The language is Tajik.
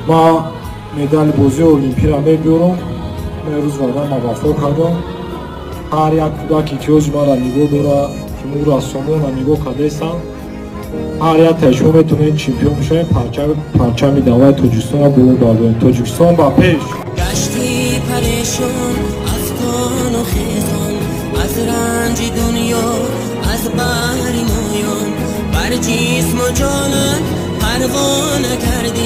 Ман медали бозии олимпиро мебиёрам. Ман рӯз ваъдама вафо кардам. Ҳар як кӯдаке, ки ҳози маро нигоҳ дора, Тимур Рассомона нигоҳ кардаистанд, ҳар яктаи шумо метавонед чемпион бишавед, парчами давлати Тоҷикистонро боло бардоред. Тоҷикистон ба пеш! Гашти парешон, афтону хезон, аз ранҷи дунё, аз баҳри моён, бар ҷисму ҷонат парво накардӣ.